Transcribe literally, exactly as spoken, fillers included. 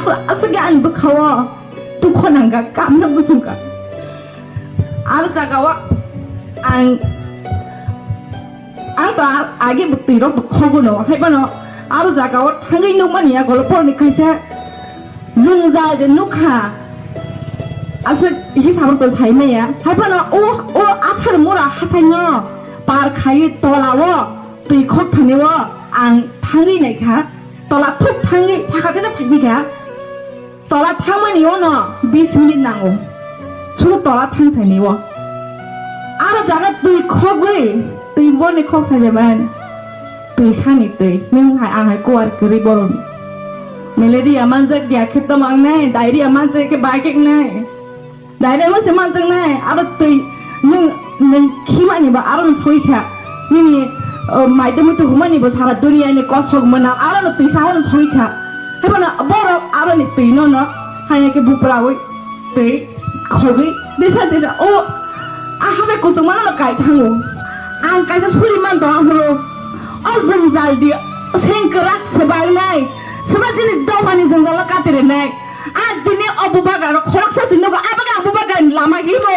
Aswk ani bwkhao tukho nangkha, kamna bujungkha. Aro jagao ang, ang to a-, age bwtwi rok bwkhogo no, hai phano aro jagao thangwi nukmani ya golopor ni kaisa jwngjal je nukha. Aswk hisab rok to sai maya, hai phano o, o Atharmura hathai no par khai tola o twi khok thani o ang thangwi naikha, tola thuk thangwi sakha kisa phaikha kha. Tola thangmani uno bis minute nango. Chwng tola thang thani o. Aro jaga twi khogwi, twi boni khok sajaban. Twi sani twi. Nwng hai ang hai kuar kwrwi boroni. Malaria manjak ya khe tamo ang nai, diarrhea manjak khe bai kek nai. Diarrhea mo se manjak nai, aro twi nwng, nwng khimani ba aro nwng soi kha. Nini, uh, maite muitu humani bo sara dunia ni kosok mwnam aro no twi sa no soi kha. Hai phano borok aro ni twi no no hai ke buprawi twi khogwi desa desa o a habai kusuk mano no kai thango. Ang kaisa suri man to ahuro o jwngjal di sengkrak swbang nai swbang jini dophani jwngjal o katire nai. Ang tini o bubagra rok khoroksa si nugo, abaga ang bubagra ni lama himo.